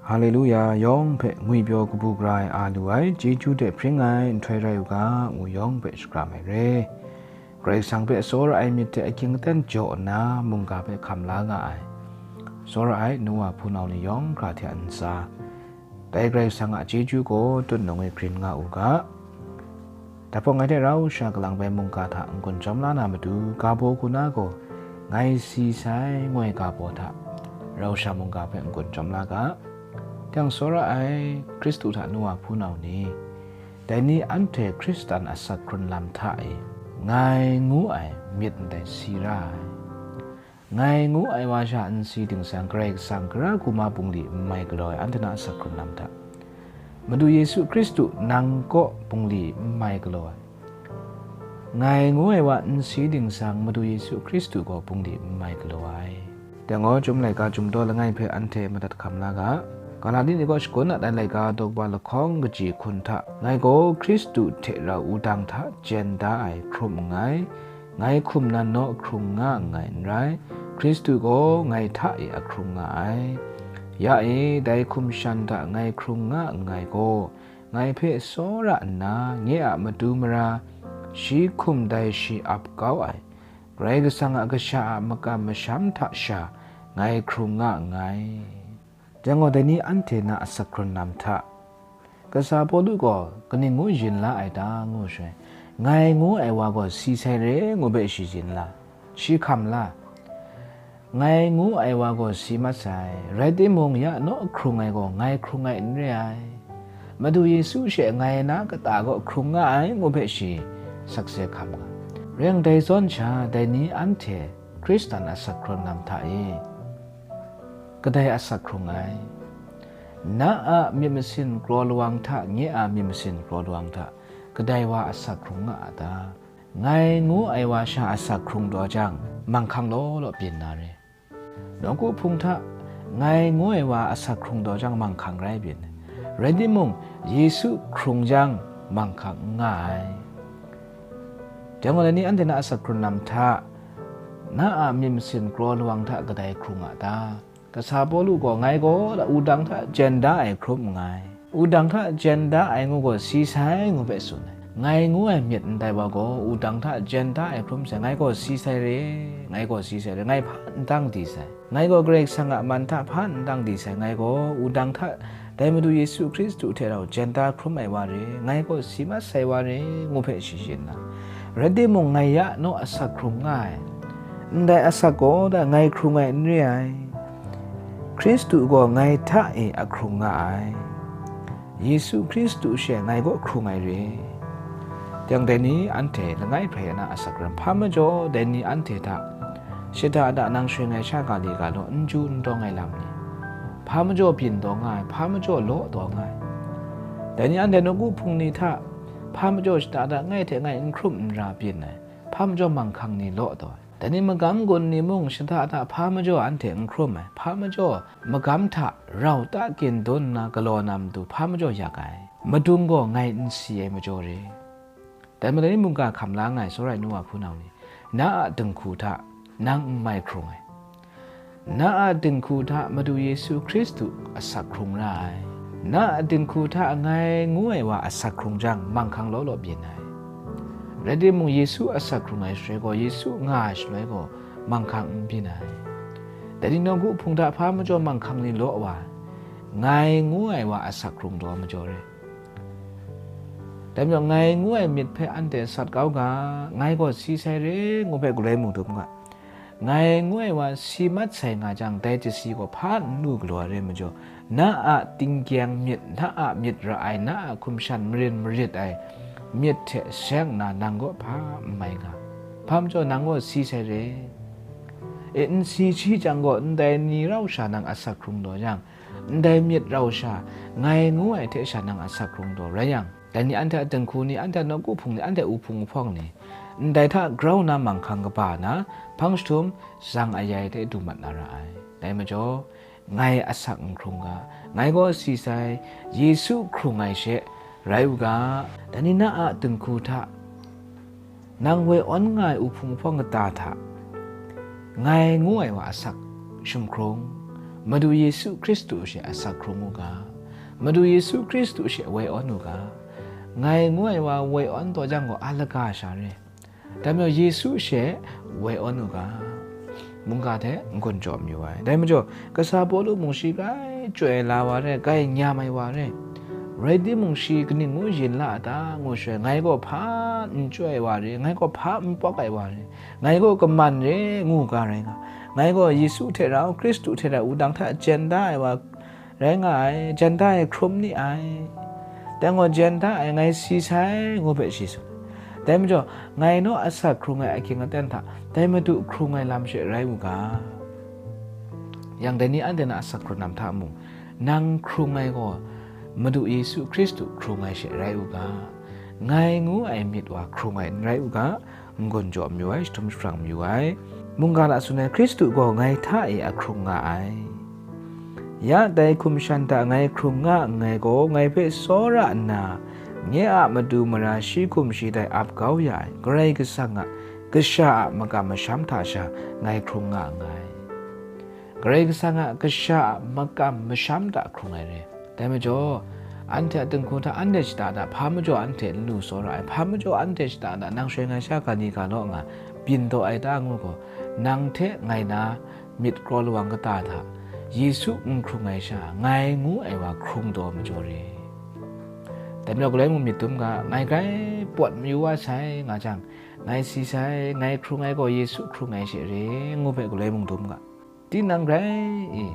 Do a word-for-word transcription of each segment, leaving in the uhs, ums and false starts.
Haleluya, yawng hpe ngwipyaw kabu gara ai a lu ai, chyeju hte hpring ai nhtoi rai u ga, ngu yawng hpe shakram ai re. Karai Kasang hpe tsawra ai myit hte ahkying aten jaw nna, mungga hpe hkam la nga ai, tsawra ai nu wa hpunau ni yawng hkra hte a ntsa, dai Karai Kasang a chyeju gaw tutnung e grin nga u ga. Dai hpawng ngai hte rau sha kalang bai mungga hta n-gun chyawm la na matu, ga baw hku na gaw, ngai si sai, ngu ai ga baw hta rau sha mungga hpe n-gun chyawm la ga. Teng tsawra ai Hkristu hta nu wa hpunau ni, dai ni anhte Hkristan asak hkrun lam hta e ngai ngu ai myit ndai si ra ai. Ngai ngu ai wa sha n si dingsang, Karai Kasang, Tara, Kuma bungli n mai galaw ai anhte na asak hkrun lam hta, Madu Yesu Hkristu nang kaw bungli n mai galaw ai. Ngai ngu ai wa n si dingsang, Madu Yesu Hkristu gaw bungli n mai galaw ai. Dai gaw, Chyum laika Chyum daw langai hpe anhte madat hkam la ga. Galati ni kaw shakawn dat ai laika daw kaba lahkawng kaji hkun hta, ngai gaw Hkristu hte rau wudang hta jen da ai hkrum nngai, ngai hkum nan naw hkrung nga nngai n rai, Hkristu gaw ngai hta e a hkrung nga ai. Ya e, dai hkum shan hta ngai hkrung nga nngai gaw, ngai hpe tsawra nna, nye a matu mara, shi hkum dai shi ap kau ai, Karai Kasang a Kasha a makam masham hta sha ngai hkrung nga nngai. Dai gaw, dai ni anhte na asak hkrun lam hta, kasa Pawlu gaw kaning ngu yin la ai ta, ngu shaloi, ngai ngu ai wa gaw si sai re, ngu hpe shi yin la, shi hkam la. Ngai ngu ai wa gaw si mat sai, rai timung, ya naw hkrung ai gaw ngai hkrung ai n re ai. Madu Yesu she ngai na kata gaw hkrung nga ai, ngu hpe shi sakse hkam nga. Rai yang, dai zawn sha, dai ni anhte Hkristan asak hkrun lam hta e kadai asak hkrung ai? Na a myit masin kraw lawang hta, nye a myit masin kraw lawang hta, kadai wa asak hkrung nga a ta? Ngai ngu ai wa sha asak hkrung taw jang, manghkang law law byin na re. Nawku Hpung hta, ngai ngu ai wa asak hkrung taw jang, manghkang rai byin ai. Rai timung, Yesu hkrung jang, manghkang n nga ai. Dai gaw, dai ni anhte na asak hkrun lam hta, na a myit masin kraw lawang hta kadai hkrung a ta? Kasa Pawlu gaw, ngai gaw wudang hta jen da ai hkrum nngai. Wudang hta jen da ai ngu gaw si sai, ngu hpe tsun ai. Ngai ngu ai myit ndai wa gaw wudang hta jen da ai hkrum sai, ngai gaw si sai re, ngai gaw si sai re, ngai hpa n dang di sai. Ngai gaw Karai Kasang a man hta hpa n dang di sai, ngai gaw wudang hta dai Madu Yesu Hkristu hte rau jen da hkrum ai wa re, ngai gaw si mat sai wa re, ngu hpe shi yin na. Rai timung, ngai ya naw asak hkrung nga ai. Ndai asak gaw da ngai hkrung ai n re ai. Hkristu gaw ngai hta e a hkrung nga ai. Yesu Hkristu she ngai kaw hkrung ai re. Dai yang, dai ni anhte langai hprai na asak ram hpa majaw, dai ni anhte hta shada da nang shing ai sha ga li ga law n ju n dawng ai lam ni, hpa majaw byin taw nga ai, hpa majaw law taw nga ai. Dai ni anhte nawku hpung ni hta hpa majaw shada da ngai hte ngai n hkrum n ra byin ai, hpa majaw manghkang ni law taw ai. Dai ni magam gun ni mung shada da hpa majaw anhte n hkrum ai, hpa majaw magam hta rau ta kyin dun nna galaw na matu hpa majaw yak ai. Madung gaw ngai n si ai majaw re. Dai majaw ni mungga hkam la nngai, tsawra ai nu wa hpunau ni, na a dinghku hta nang n mai hkrung ai. Na a dinghku hta Madu Yesu Hkristu asak hkrung ra ai. Na a dinghku hta ngai ngu ai wa asak hkrung jang, manghkang law law byin ai. Rai timung, Yesu asak hkrung ai shaloi gaw, Yesu nga ai shaloi gaw, manghkang n byin ai. Dai ni nawku hpung hta hpa majaw manghkang ni law wa ai, ngai ngu ai wa asak hkrung taw majaw re. Dai majaw, ngai ngu ai myit hpe anhte sat kau ga, ngai gaw si sai re, ngu hpe galoi mung dum ga. Ngai ngu ai wa si mat sai nga jang, dai chyasi gaw hpa n lu galaw ai re majaw, na a tingkyang myit, na a myit ra ai, na a hkum shan marin marit ai myit hte seng nna nang kaw hpa n mai ga. Hpa majaw nang gaw si sai re. E, n si shi jang gaw, ndai ni rau sha nang asak hkrung taw jang, ndai myit rau sha, ngai ngu ai hte sha nang asak hkrung taw rai yang, dai ni anhte a dinghku ni, anhte a nawku hpung ni, anhte a wuhpung wuhpawng ni, ndai hta grau na manghkang kaba na, hpang jahtum, zang ayai hte du mat na ra ai. Dai majaw, ngai asak n hkrung ga, ngai gaw si sai, Yesu hkrung ai she rai u ga. Dai ni na a dinghku hta, nang woi awn nga ai wuhpung wuhpawng kata hta, ngai ngu ai wa asak shim hkrung, Madu Yesu Hkristu she asak hkrung u ga, Madu Yesu Hkristu she woi awn u ga, ngai ngu ai wa woi awn taw jang gaw, a laga sha re. Dai majaw Yesu she woi awn u ga, mungga hte n-gun jaw mayu ai. Dai majaw, kasa Pawlu mung shi grai chyoi la wa re, grai nyam ai wa re. Rai timung, shi kaning ngu yin la a ta, ngu shaloi, ngai gaw hpa n chyoi ai wa re, ngai gaw hpa n pawk ai wa re, ngai gaw kaman re, ngu ga rai nga. Ngai gaw Yesu hte rau, Hkristu hte rau wudang hta jen da ai wa rai nga ai, jan da ai hkrum ni ai. Dai gaw jan da ai, ngai si sai, ngu hpe shi tsun. Dai majaw, ngai naw asak hkrung ai ahkying aten hta, dai Madu hkrung ai lam she rai u ga. Yang dai ni anhte na asak hkrung lam hta mung, nang hkrung ai gaw Madu Yesu Hkristu hkrung ai she rai u ga. Ngai ngu ai myit wa hkrung ai n rai u ga, n-gun jaw mayu ai, jahtum jahprang mayu ai. Mungga hta tsun ai, Hkristu gaw ngai hta e a hkrung nga ai. Ya dai hkum shan hta ngai hkrung nga nngai gaw, ngai hpe tsawra nna, nye a matu mara shi hkum shi tai ap kau ya ai, Karai Kasang a Kasha a makam masham hta sha ngai hkrung nga nngai. Karai Kasang a Kasha a makam masham hta hkrung ai re. Dai majaw, anhte a dinghku hta anhte shada da, hpa majaw anhte n lu tsawra ai, hpa majaw anhte shada da, nang shoi ngai sha ga ni ga law nga byin taw ai ta ngu gaw, nang hte ngai na myit kraw lawang kata hta Yesu n hkrung ai sha, ngai ngu ai wa hkrung taw majaw re. Dai majaw galoi mung myit dum ga, ngai grai pawt mayu wa sai nga jang, ngai si sai, ngai hkrung ai gaw Yesu hkrung ai she re, ngu hpe galoi mung dum ga. Tinang grai i,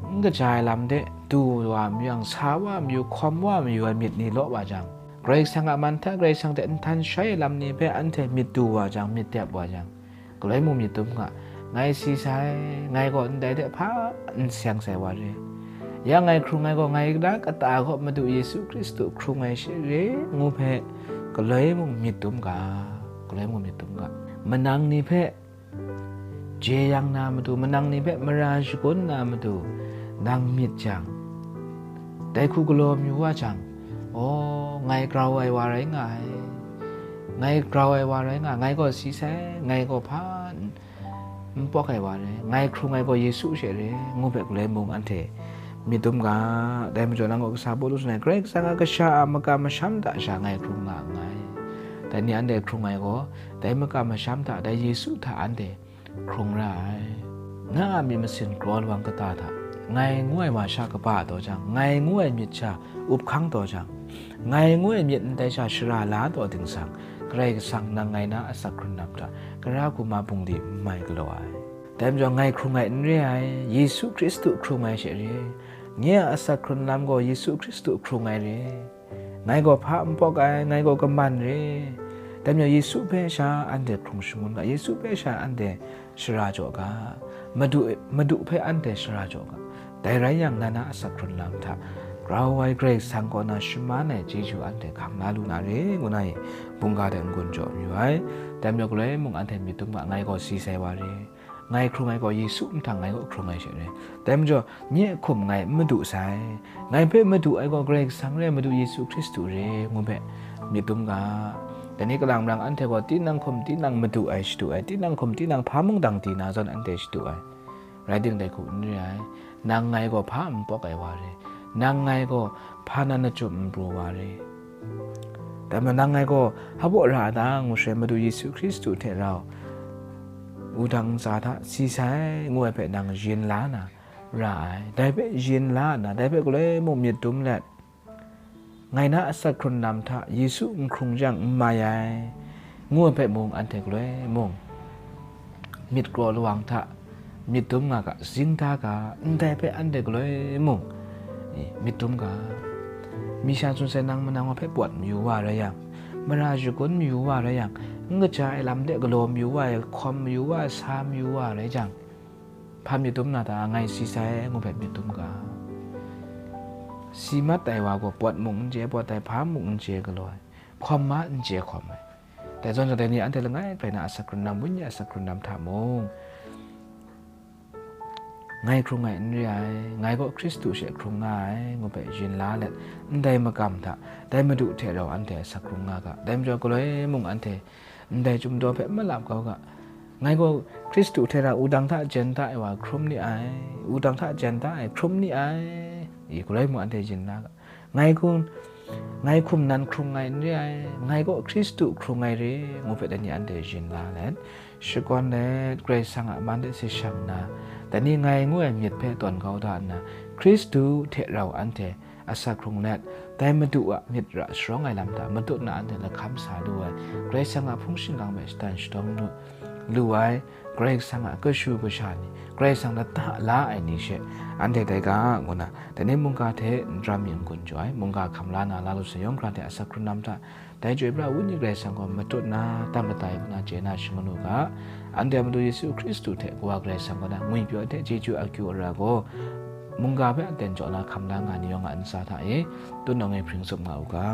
n kaja ai lam de du wa mayu yang, sa wa mayu, hkawm wa mayu ai myit ni law wa jang, Karai Kasang a man hta Karai Kasang hte nhtan shai ai lam ni hpe anhte myit du wa jang, myit dep wa jang, galoi mung myit dum nga, ngai si sai, ngai gaw ndai de hpa n seng sai wa re. Ya ngai hkrung ai gaw, ngai na kata gaw Madu Yesu Hkristu hkrung ai she re, ngu hpe galoi mung myit dum ga, galoi mung myit dum ga. Manang ni hpe jeyang na matu, manang ni hpe mara shagun na matu, nang myit jang, dai hku galaw mayu wa jang, aw, ngai grau ai wa rai nga ai, ngai grau ai wa rai nga, ngai gaw si sai, ngai gaw hpa n, n pawk ai wa rai, ngai hkrung ai gaw Yesu she re, ngu hpe galoi mung anhte myit dum ga. Dai majaw nang gaw kasa Pawlu tsun ai, Karai Kasang a Kasha a makam masham hta sha ngai hkrung nga nngai. Dai ni anhte hkrung ai gaw, dai makam masham hta, dai Yesu hta anhte hkrung ra ai. Na a myit masin kraw lawang kata hta, ngai ngu ai wa sha kaba taw jang, ngai ngu ai myit sha up hkang taw jang, ngai ngu ai myit ndai sha shara la taw ding sang, Karai Kasang nang ngai na asak hkrun lam hta, kara hku ma bungli n mai galaw ai. Dai majaw ngai hkrung ai n re ai, Yesu Hkristu hkrung ai she re. Nye a asak hkrun lam gaw Yesu Hkristu hkrung ai re. Ngai gaw hpa n pawk ai, ngai gaw kaman re. Dai majaw Yesu hpe sha anhte hkrung shangun ga, Yesu hpe sha anhte shara jaw ga, Madu, Madu hpe anhte shara jaw ga. Dai rai yang, na na asak hkrun lam hta, grau ai Karai Kasang kaw na shaman ai chyeju anhte hkam la lu na re, ngu na i, bungga hte n-gun jaw mayu ai. Dai majaw galoi mung anhte myit dum ga, ngai gaw si sai wa re. Ngai hkrung ai gaw Yesu nhtang ngai kaw hkrung ai she re. Dai majaw, nye hkum ngai n madu sai. Ngai hpe madu ai gaw Karai Kasang re, Madu Yesu Hkristu re, ngu hpe myit dum ga. Dai ni kalang marang anhte gaw tinang hkum tinang madu ai shadu ai, tinang hkum tinang hpa mungdan di na zawn anhte shadu ai. Rai timung, dai hku n re ai. Nang ngai gaw hpa n pawk ai wa re. Nang ngai gaw hpa na nachum n pru wa re. Dai majaw nang ngai gaw hpa baw ra a ta, ngu shaloi Madu Yesu Hkristu hte rau wudang ntsa hta si sai, ngu ai hpe nang yin la na ra ai. Dai hpe yin la nna, dai hpe galoi mung myit dum let, ngai na asak hkrun lam hta Yesu n hkrung jang n mai ai, ngu ai hpe mung anhte galoi mung myit kraw lawang hta myit dum nga ga, zing da ga, ndai hpe anhte galoi mung, e, myit dum ga. Mi sha tsun sai, nang manang wa hpe pawt mayu wa rai yang, mara shagun mayu wa rai yang, n kaja ai lam de galaw mayu wa ai, hkawm mayu wa ai, sa mayu wa ai rai jang, hpa myit dum na ta, ngai si sai, ngu hpe myit dum ga. Si mat ai wa gaw pawt mung n chye pawt ai, hpa mung n chye galaw ai, hkawm ma n chye hkawm ai. Dai zawn, dai ni anhte langai rai na asak hkrun lam, wenyi asak hkrun lam hta mung, ngai hkrung ai n re ai, ngai gaw Hkristu she hkrung nga ai, ngu hpe yin la let, ndai makam hta, dai Madu hte rau anhte asak hkrung nga ga. Dai majaw, galoi mung anhte ndai Chyum daw hpe n malap kau ga. Ngai gaw Hkristu hte rau wudang hta jen da ai wa hkrum ni ai, wudang hta jen da ai hkrum ni ai, i galoi mung anhte yin la ga. Ngai kun, ngai hkum nan hkrung ai n re ai, ngai gaw Hkristu hkrung ai re, ngu hpe dai ni anhte yin la let, shakawn let, Karai Kasang a man de si shang nna, dai ni ngai ngu ai myit hpe tawn kau da nna, Hkristu hte rau anhte asak hkrung let, dai Madu a myit ra sharawng ai lam hta matut na anhte lahkam sa lu ai, Karai Kasang a hpung shingkang hpe shatan shadawng lu, lu ai, Karai Kasang a kashu kasha ni, Karai Kasang lata la ai ni she, anhte dai ga, ngu na, dai ni mungga hte n ram mi n gun jaw ai, mungga hkam la na, la lu sayawng hkra hte asak hkrun lam hta, dai Chyoi pra Wenyi Karai Kasang gaw matut na, tam matai na, chye na shangun u ga, anhte a Madu Yesu Hkristu hte Kawa Karai Kasang kaw na ngwipyaw hte chyeju akyu ara gaw, mungga hpe aten jaw la hkam la nga ni yawng a ntsa hta e, tunawng e hpring tsup nga u ga.